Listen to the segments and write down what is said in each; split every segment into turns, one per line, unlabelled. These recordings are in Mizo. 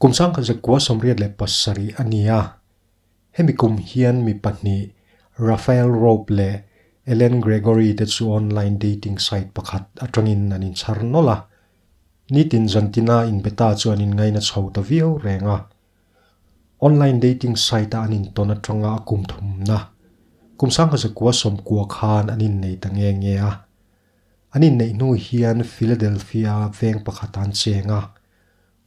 Kum 1987 a ni a, hemi kum hian mi pahnih Raphael Rope leh Ellen Gregory te chu online dating site pakhat atangin an inchhar nawlh a. Nitin zantina inbe ta chu an inngaina chho ta viau reng a. Online dating site a an intawn atanga a kum thumna kum 1990 khan an innei ta nge nge a. An inneih hnu hian Philadelphia veng pakhat an cheng a.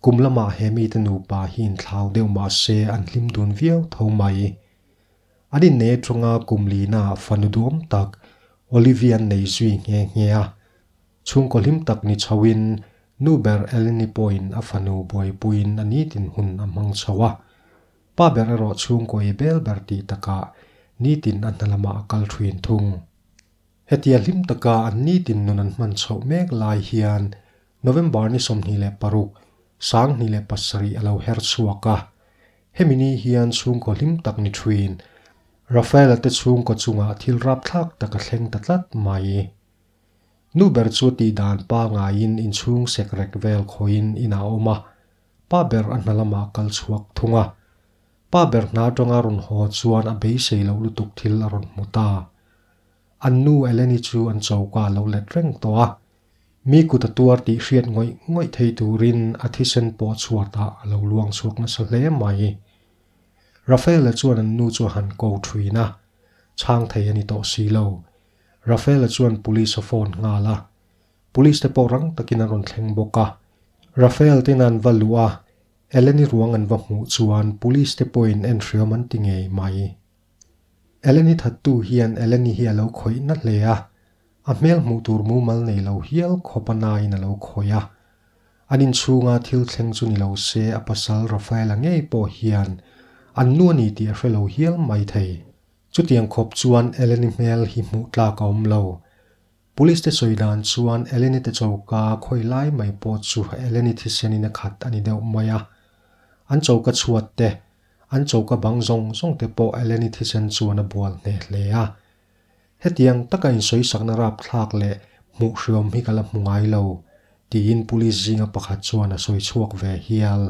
Kum lamah he mite nupa hi inthlau deuh mah se an hlim dun viau tho mai. An innei atanga kum lina fanu duhawm tak Olivia an nei zui nghe nghe a. Chhungkaw hlim tak ni chhoin nu ber Eleni pawhin a fanu buaipuiin a nitin hun a hmang chho a. Pa ber erawh chhungkaw ei bel ber tih takah nitin a hna lamah a kal thin thung. Hetia hlim taka an nitin nun an hman chhoh mek lai hian November ni 26, 2007 a lo her chhuak a. Hemi ni hian chhungkaw hlim tak ni thin Rafaela te chhungkaw chungah thil rapthlak tak a thleng ta tlat mai. Nu ber chu tih dan pangaiin inchhung sek rek vel khawiin inah a awm a, pa ber a hna lamah kal chhuak thung a. Pa ber hna atanga rawn haw chuan a beisei loh lutuk thil a rawn hmu ta. An nu Eleni chu an choka a lo let reng tawh a. Mi kut a tuar tih hriat ngawih ngawih thei turin a thisen pawh chhuatah a lo luang chhuak nasa hle mai. Rafaela chuan an nu chu a han ko thin a, chhang thei a ni tawh si lo. Rafaela chuan police a phone nghal a. Police te pawh rang takin an rawn thleng bawk a. Rafael ten an va luh a, Eleni ruang an va hmuh chuan police te pawhin en hriam an ti ngei mai. Eleni thattu hian Eleni hi a lo khawih na hle a, a hmel hmuh tur mumal nei lo hial khawp a nain a lo khawih a. An inchhunga thil thleng chu ni lo se a pasal Rafaela ngei pawh hian an nu a ni tih a hre lo hial mai thei. Chutiang khawp chuan Eleni hmel hi hmuh tlak a awm lo. Police te sawi dan chuan Eleni te choka khawi lai mai pawh chu Eleni thisenin a khat a ni deuh mai a. An choka chhuat te, an choka bang zawng zawng te pawh Eleni thisen chuan a bual hneh hle a. Hetiang taka insawisakna rapthlak leh hmuh hriawm hi ka la hmu ngai lo, tiin police zinga pakhat chuan a sawi chhuak ve hial.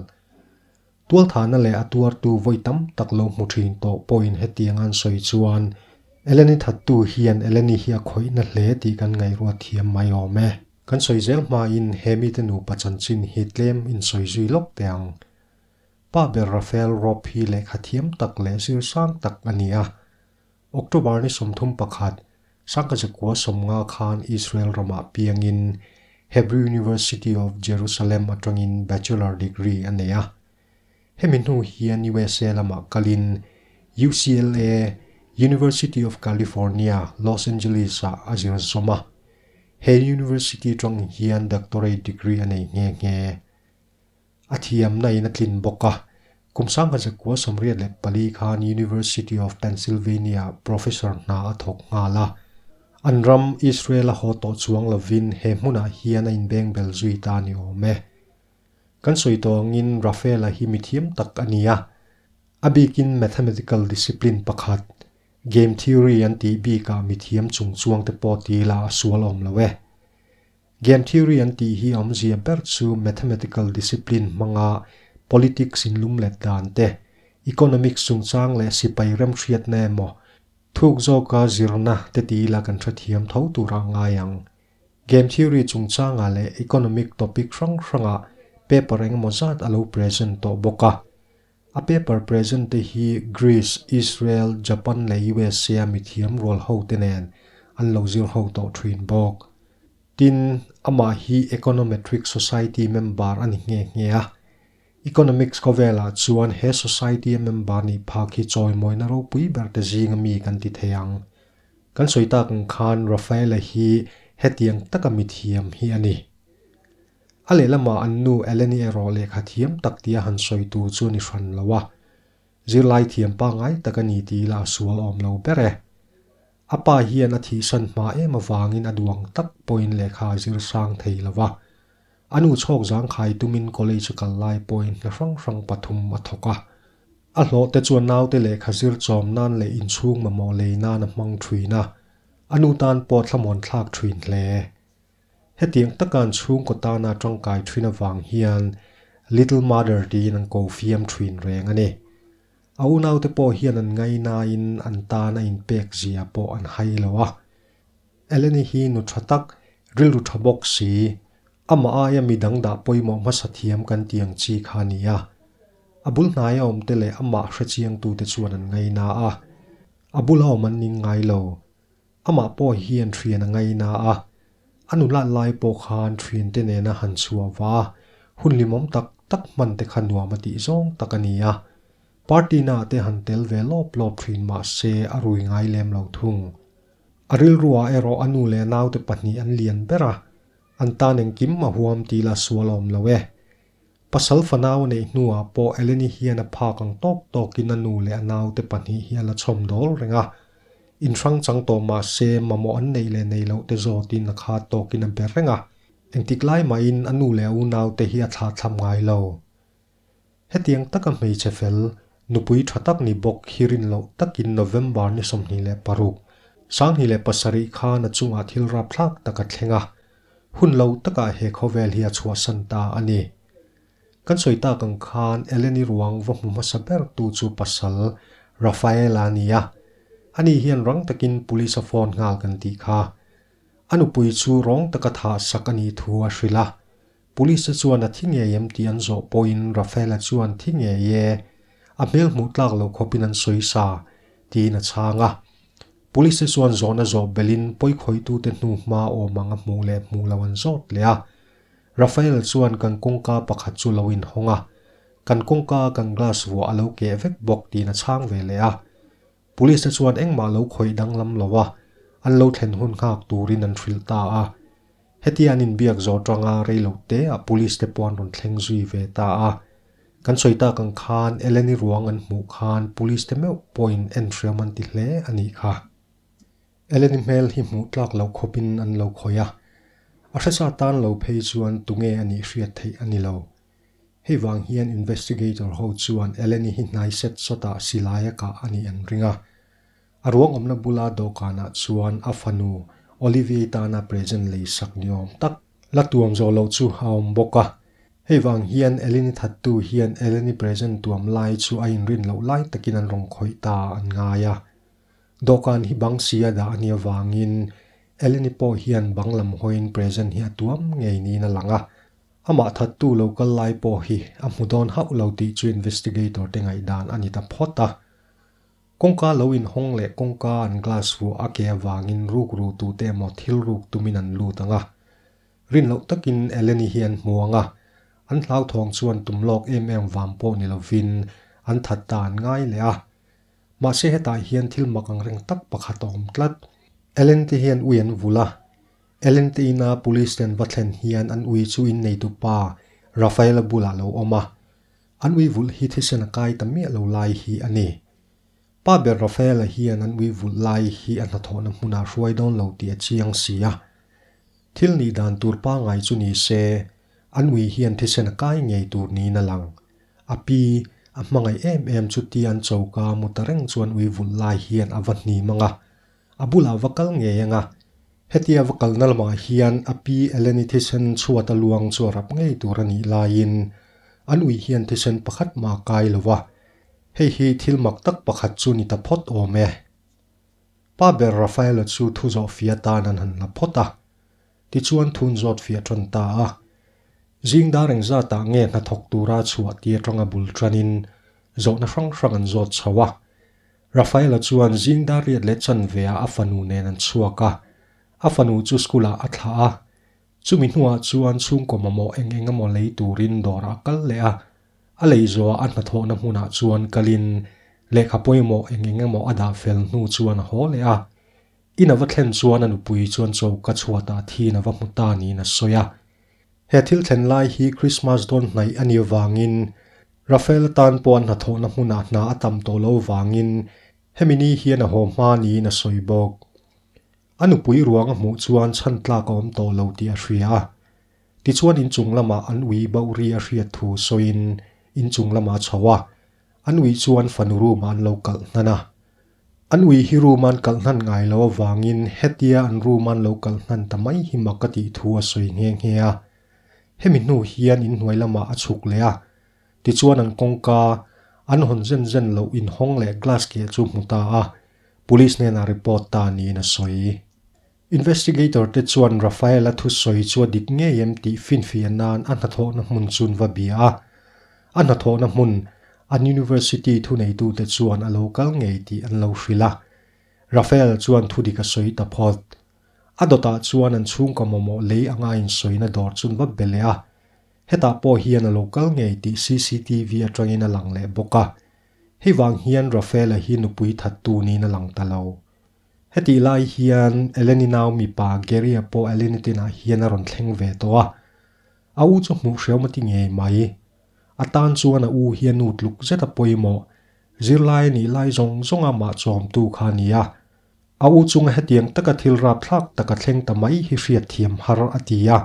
Tualthahna leh a tuartu vawi tam tak lo hmu thin tawh pawhin hetiang an sawi chuan Eleni thattu hian Eleni hi a khawihna hle tih kan ngaihruat thiam mai awm e. Kan sawi zel hmain he mite nupa chanchin hi tlem insawi zui lawk teh ang. Pa ber Raphael Robb hi lehkha thiam tak leh zir sang tak a ni a. October ni 31, 1950 khan Israel ramah piangin Hebrew University of Jerusalem atangin Bachelor degree a nei a. Hemi hnu hian USA lamah kalin UCLA, University of California, Los Angeles-ah a zir zawm a. He university atang hian doctorate degree a nei nghe nghe. A thiamna in a tlin bawk a. Kum 1984 khan University of Pennsylvania professor hna a thawk nghal a. An ram Israel a haw tawh chuang lovin he hmunah hian a inbeng bel zui ta ni awm e. Kan sawi tawh angin Rafaela hi mithiam tak a ni a. A bikin mathematical discipline pakhat, game theory an tih bikah mithiam chungchuang te pawh ti ila a sual awm lo e. Game theory an tih hi awmzia ber chu mathematical discipline hmanga politics inlumlet dan te, economics chungchang leh sipai remhriatna emaw, thuk zawka zirna te ti ila kan hrethiam tho tura ngai ang. Game theory chungchangah leh economic topic hrang hrangah paper engemaw zat a lo present tawh bawk a. A paper present te hi Greece, Israel, Japan leh USA a mithiam rual ho te nen an lo zir ho tawh thin bawk. Tin, amah hi Econometric Society member a ni nghe nghe a. Economics khawvelah chuan he society a member nih phak hi chawimawina ropui ber te zinga mi kan ti thei ang. Kan sawi tak ang khan Rafaela hi hetiang taka mithiam hi a ni. A lehlamah an nu Eleni erawh lehkha thiam tak tia han sawi tur chu a ni hran lo a. Zirlai thiam pangngai tak a ni tih ila a sual awm lo ber e. A pa hian a thihsan hma em avangin a duang tak pawhin lehkha a zir sang thei lo va. A nu chhawk zangkhai tumin college a kal lai pawhin hna hrang hrang pathum a thawk a. A hlawh te chuan naute lehkha zir chawm nan leh inchhung mamawh lei nan a hmang thin a. A nu tan pawh thlamuan thlak thin hle. Hetiang taka an chhungkaw tana tangkai thin avang hian Little Mother tiin an ko fiam thin reng a ni. A unaute pawh hian an ngainain an tan a inpek zia pawh an hai lo a. Eleni hi nu tha tak, rilru tha bawk si, amah aia mi dang dah pawimawh hmasa thiam kan ti ang chi kha a ni a. A bul hnaia awmte leh amah hrechiangtute chuan an ngaina a, a bula awm an ning ngai lo. Amah pawh hian thian a ngaina a, a nulat lai pawh khan thiante nena han chhuah va, hun limawm tak tak hman te kha nuam a tih zawng tak a ni a. Party na te han tel ve lawp lawp thin mah se a rui ngai lem lo thung. A rilruah erawh a nu leh a naute pahnih an lian ber a, an tan engkim a huam tih la sual a awm lo e. Pasal fanau a neih hnuah pawh Eleni hian a phak ang tawk tawkin a nu leh a naute pahnih hi a la chhawm dawl reng a. Inhrang chang tawh mah se mamawh an neih leh neih loh te zawtin a khat tawkin a be reng a. Engtik lai mahin a nu leh a unaute hi a thlahthlam ngai lo. Hetiang taka hmeichhe fel, nupui tha tak ni bawk hi rin loh takin November ni 26, 2007 khan a chungah thil rapthlak tak a thleng a. Hun lo takah he khawvel hi a chhuahsan ta a ni. Kan sawi tak ang khan Eleni ruang va hmu hmasa ber tu chu pasal Rafaela a ni a. Ani hian rang takin police a phone nghal kan tih kha. A nupui chu rawng taka thah sak a nih thu a hrilh a. Police te chuan a thi ngei em tih an zawh pawhin Rafaela chuan thi ngei e, a hmel hmuh tlak loh khawpin an sawi sa, tiin a chhang a. Police te chuan zawhna zawh belhin pawikhawitute hnu hma awm ang a hmuh leh hmuh loh an zawt leh a. Rafael chuan kan kawngka pakhat chu lo inhawng a, kan kawngka kan glass vuah a lo keh vek bawk tiin a chhang ve leh a. Police te chuan engmah lo khawih danglam lo a, an lo thlen hun nghak turin an hrilh ta a. Hetia an inbiak zawh tanga rei lo te ah police te pawh an rawn thleng zui ve ta a. Kan sawi tak ang khan Eleni ruang an hmuh khan police te meuh pawhin en hriam an ti hle a nih kha. Eleni hmel hi hmuh tlak loh khawpin an lo khawih a, a hresa tan lo phei chuan tunge a nih hriat theih a ni lo. Hei vang hian investigator ho chuan Eleni hi hnai set sawtah silai a kah a nih an ring a. A ruang awmna bula dawhkanah chuan a fanu Olivier tana present lei sak ni awm tak la tuam zawh loh chu a awm bawk a. Hei vang hian Eleni thattu hian Eleni present tuam lai chu a inrin loh lai takin an rawn khawih ta an ngai a. Dawhkan hi bang si a dah a nih avangin Eleni pawh hian bang lam hawiin present hi a tuam ngei niin a lang a. Amah thattu lo kal lai pawh hi a hmu dawn hauh lo tih chu investigator te ngaihdan a ni ta phawt a. Kawngka lo inhawng leh kawngka an glass vuah a ke avangin ruk ru tute emaw thil ruk tumin an lut ang a. Rin loh takin Eleni hi an hmu ang a, an hlauthawng chuan tum lawk em em vang pawh ni lovin an that ta an ngai leh a. Mahse hetah hian thil mak ang reng tak pakhat a awm tlat. Ellen te hian ui an vulh a, Ellen te ina police te an va thlen hian an ui chu inneitu pa Rafaela bulah lo awm a, An ui vulh hi thisen a kai ta miah lo lai hi a ni. Pa ber Rafaela hian an ui vulh lai hi a hnathawhna hmunah hruai dawn lo tih a chiang si a. Thil nih dan tur pangngai chu ni se, an ui hian thisen a kai ngei tur niin a lang. A pi, a hmangaih em em chu tia an choka mu ta reng chuan ui vulh lai hian a va hnim ang a, a bulah va kal ngei ang a. Hetia va kalna lamah hian a pi Eleni thisen chhuat a luang chu a rap ngei tur a nih laiin an ui hian thisen pakhat mah a kai lo va, hei hi thil mak tak pakhat chu ni ta phawt awm e. Pa ber Rafaela chu thu zawh fia tan an han la phawt a, tichuan thun zawt fia tan ta a. Zing dar engzatah nge hnathawk tura chhuah tir atanga bul tanin zawhna hrang hrang an zawt chho a. Rafaela chuan zing dar riat leh chanve ah a fanu nen an chhuak a, a fanu chu school ah a thlah a. Chumi hnuah chuan chhungkaw mamawh eng eng emaw lei turin dawrah a kal leh a, a lei zawhah a hnathawhna hmunah chuan kalin lehkha pawimawh eng eng emaw a dah fel hnu chuan a haw leh a. In a va thlen chuan a nupui chuan choka chhuatah thin a va hmu ta niin a sawi a. He thil thlen lai hi Christmas dawn hnaih a nih avangin Rafael tan pawh an hnathawhna hmunah hna a tam tawh lo vangin hemi ni hian a haw hma niin a sawi bawk. A nupui ruang a hmuh chuan chhan tlak a awm tawh lo tih a hria a. Tichuan inchung lamah an ui bauh ri a hriat thu sawiin inchung lamah a chho a. An ui chuan fanu room-ah an lo kalh hnan a. An ui hi room an kalh hnan ngai lo avangin hetia an room an lo kalh hnan ta mai hi mak ka tih thu a sawi nghe nghe a. Hemi hnu hian inhnuai lamah a chhuk leh a, tichuan an kawngka an hawn zen zen loh inhawng leh glass keh chu hmu ta a, police hnenah report ta niin a sawi. Investigator te chuan Rafael-a thusawi chu a dik ngei em tih finfiah nan a hnathawhna hmun chu an va bia a, a hnathawhna hmun an university thuneitute chuan a lo kal ngei tih an lo hrilh a. Rafael chuan thudik a sawi ta phawt. A dawtah chuan an chhungkaw mamawh lei anga insawina dawr chu an va be leh a, hetah pawh hian a lo kal ngei tih cctv atangin a lang leh bawk a. Hei vang hian Rafael-a hi nupui thattu niin a lang ta lo. Hetih lai hian Eleni nau mipa Gary-a pawh Eleni tinah hian a rawn thleng ve tawh a, a u chu hmuh hriau mati ngei mai. A tan chuan a u hi a nu tluk zet a pawimawh, zirlai a nih lai zawng zawnga mah chawmtu kha a ni a. A u chunga hetiang taka thil rapthlak taka thleng ta mai hi hriatthiam har a ti a.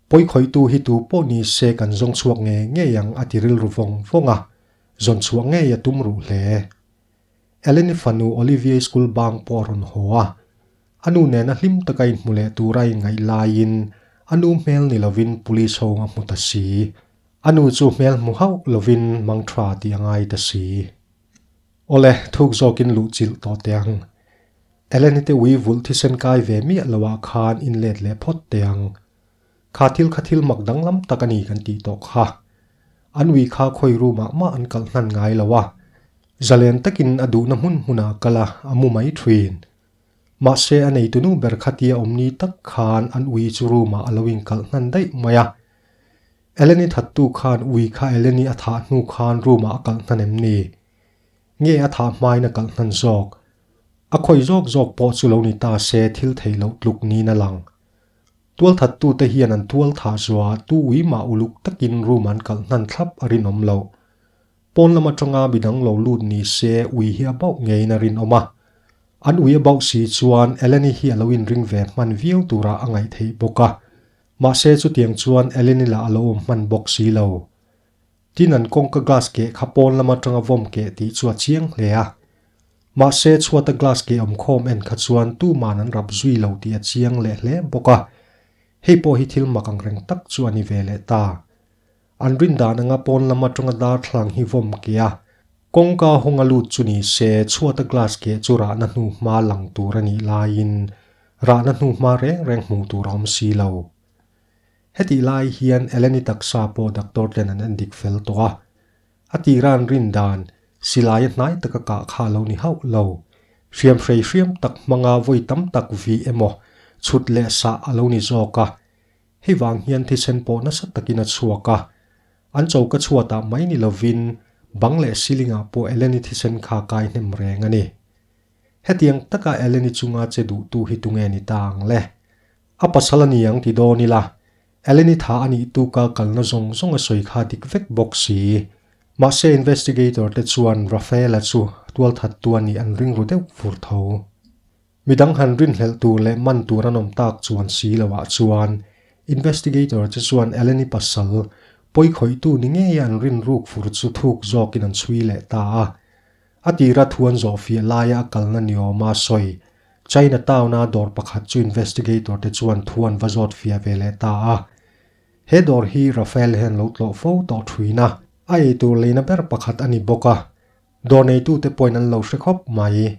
Pawikhawihtu hi tu pawh ni se kan zawng chhuak ngei ngei ang a ti rilru vawng vawng a, zawn chhuah ngei a tum ruh hle. Eleni fanu Olivier school bang pawh a rawn haw a, a nu nena hlim taka inhmu leh tura inngaih laiin a nu hmel ni lovin police ho a hmu ta si. A nu chu hmel hmu hauh lovin mang tha tih a ngai ta si. Awle, thuk zawkin luh chilh tawh teh ang. Eleni te ui vulh thisen kai ve miah loah khan inlet leh phawt teh ang. Kha thil kha thil mak danglam tak a ni kan tih tawh kha. An ui kha khawi room ah mah an kalh hnan ngai lo a. Zalen takin a duhna hmun hmunah a kal a, a mu mai thin. Mahse a neitunu ber kha tia awm ni tak khan an ui chu room ah a lo inkalh hnan daih mai a. Eleni thattu khan ui kha Eleni a thah hnu khan room ah a kalh hnan em ni? Nge a thah hmain a kalh hnan zawk? A khawi zawk zawk pawh chu lo ni ta se thil theih loh tluk niin a lang. Tualthattute hian an tual thah zuah tu ui mah uluk takin room an kalh hnan thlap a rinawm loh. Pawn lam atanga midang lo lut ni se ui hi a bauh ngeiin a rinawm a. An ui a bauh si chuan Eleni hi a lo inring ve hman viau turah a ngaih theih bawk a. Mahse chutiang chuan Eleni lah a lo awm hman bawk si lo. Tin an kawngka glass keh kha pawn lam atanga vawm keh tih chu a chiang hle a. Mahse chhuata glass keh awm khawm en kha chuan tuman an rap zui lo tih a chiang leh hle bawk a. Hei pawh hi thil mak ang reng tak chu a ni ve leh ta. An rin dan anga pawn lam atanga darthlalang hi vawm keh a, kawngka hawnga lut chu ni se chhuata glass keh chu rahna hnu hma lang tur a nih laiin rahna hnu hma reng reng hmuh tur a awm si lo. Hetih lai hian Eleni taksa pawh doctor ten an en dik fel tawh a. A tira an rin dan, silai a hnai taka kah kha a lo ni hauh lo. Hriam hrei hriam tak hmanga vawi tam tak vih emaw chhut leh sah a lo ni zawk a. Hei vang hian thisen pawh nasa takin a chhuak a. An choka chhuatah mai ni lovin bang leh ceiling ah pawh Eleni thisen kha kai hnem reng a ni. Hetiang taka Eleni chunga che duhtu hi tunge ni ta ang le? A pasal a ni ang ti dawn ila, Eleni tha a nih tuka kalna zawng zawng a sawi kha dik vek bawk si. Mahse investigator te chuan Rafaela chu tualthattu a nih an ring ru deuh fur tho. Midang han rinhlelh tur leh man tur an awm tak chuan si loah chuan investigator te chuan Eleni pasal pawikhawihtu ni ngeia an rin ruk fur chu thuk zawkin an chhui leh ta a. A tira thuan zawhfiah laia a kalna ni awma sawi China Town-a dawr pakhat chu investigator te chuan thu an va zawt fiah ve leh ta a. He dawr hi Rafael hian lo tlawh fo tawh thuin a, a eitur leina ber pakhat a ni bawk a, dawr neitute pawhin an lo hre khawp mai.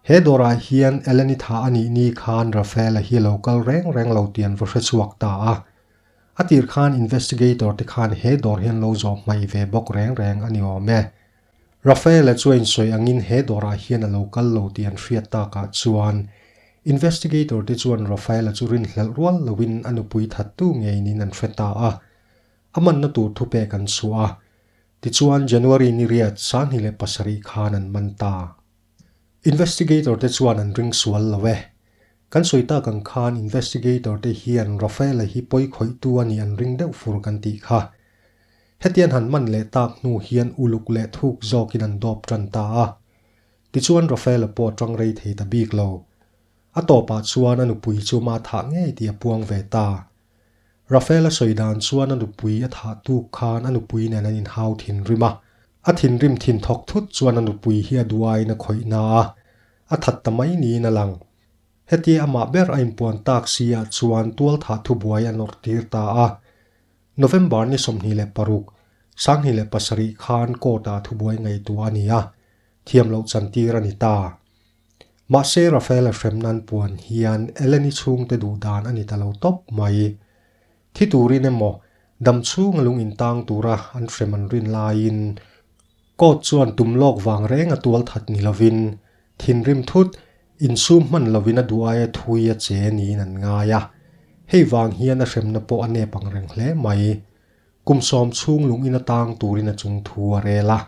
He dawrah hian Eleni tha a nih ni khan Rafael-a hi a lo kal reng reng lo tih an va hre chhuak ta a. A tir khan investigator te khan he dawr hi an lo zawh hmaih ve bawk reng reng a ni awm e. Rafaela chu a insawi angin he dawrah hian a lo kal lo tih an hriat takah chuan investigator te chuan Rafaela chu rinhlelh rual loin a nupui thattu ngeinin an hre ta a, a manna tur thupek an chhuah a. Tichuan January ni riat 27 khan an man ta. Investigator te chuan an ring sual lo e. Kan sawi tak ang khan investigator te hian Rafaela hi pawi khawihtu a nih an ring deuh fur kan tih kha. Hetian han man leh tak hnu hian uluk leh thuk zawkin an dawp tan ta a. Tichuan Rafaela pawh a tang rei thei ta bik lo. A tawpah chuan a nupui chu mah thah ngei tih a puang ve ta. Rafaela sawi dan chuan a nupui a thah tuk khan a nupui nen an inhau thinrim a. A thinrim thin thawk thut chuan a nupui hi a duaiin a khawih na a, a that ta mai niin a lang. Hetia amah ber a inpuan tak si ah chuan tual thah thubuai a nawrh tir ta a. November ni 26, 2007 khan court-ah thubuai ngaihtuah a ni a, thiam loh chantir a ni ta. Mahse Rafaela hremna an puan hian Eleni chhungte duh dan a ni ta lo tawp mai. Thi turin emaw, dam chhunga lung intang tura an hrem an rin laiin court chuan tum lawk vang reng a tual that ni lovin, thinrim thut, insum hman lovin a duh aia thui a che niin an ngai a. Hei vang hian a hremna pawh a nep ang reng hle mai. Kum sawm chhung lung in atang turin a chung thu a rel a.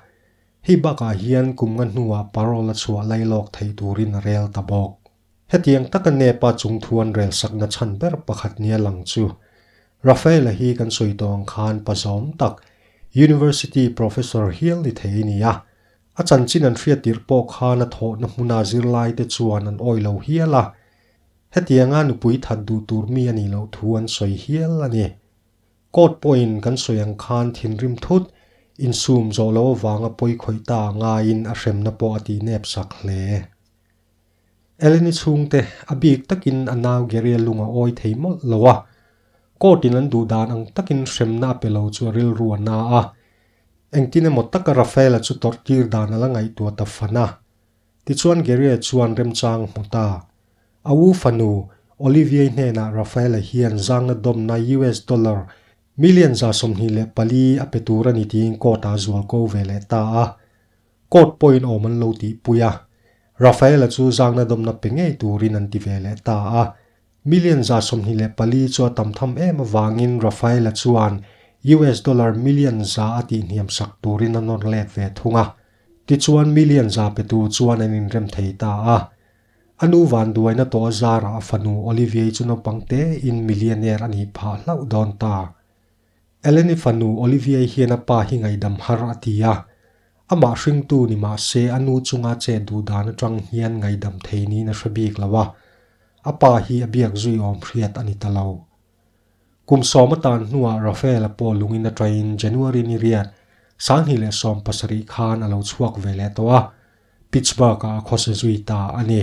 Hei bakah hian kum nga hnuah parole a chhuah lailawk theih turin a rel ta bawk. Hetiang taka nepa chung thu an rel sakna chhan ber pakhat nia lang chu Rafaela hi kan sawi tawh ang khan pa zawm tak, University Professor hial ni thei a ni a. A chanchin an hriat tirh pawh khan a thawhna hmuna zirlaite chuan an awih lo hial a. Hetianga nupui that duh tur mi a nih loh thu an sawi hial a ni. Court pawhin kan sawi ang khan thinrim thut, insum zawh loh avanga pawi khawih ta ngaiin a hremna pawh a tih nep sak hle. Eleni chhungte a bik takin a nau Gary-a lung a awi thei mawlh lo a, court-in an duh dan ang takin hremna a pe lo chu a rilru a na a. Engtin emaw taka Rafaela chu tawrh tir dan a la ngaihtuah ta fan a. Tichuan Gary-a chuan remchang hmu ta. A u fanu Olivier hnenah Rafaela hian zangna dawmna US dollar million 24 a pe tur a ni tiin court-ah a zual ko ve leh ta a. Court pawhin awm an lo tihpui a, Rafaela chu zangna dawmna pe ngei turin an ti ve leh ta a. Million 24 chu a tam tham em avangin Rafaela chuan US dollar million za a tihhniam sak turin a nawr let ve thung a. Tichuan million za petu chuan an inrem thei ta a. A nu vanduaina tawh a zarah a fanu Olivier chu naupang tein millionaire a nih phah hlauh dawn ta. Eleni fanu Olivier hian a pa hi ngaihdam har a ti a, amah hringtu ni mah se a nu chunga chet duh dan atang hian ngaihdam thei niin a hre bik lo a, a pa hi a biak zui awm hriat a ni ta lo. Kum sawm atan hnuah Rafael-a pawh lungin atangin January ni riat 2017 khan a lo chhuak ve leh tawh a, Pittsburgh-ah a khawsa zui ta a ni.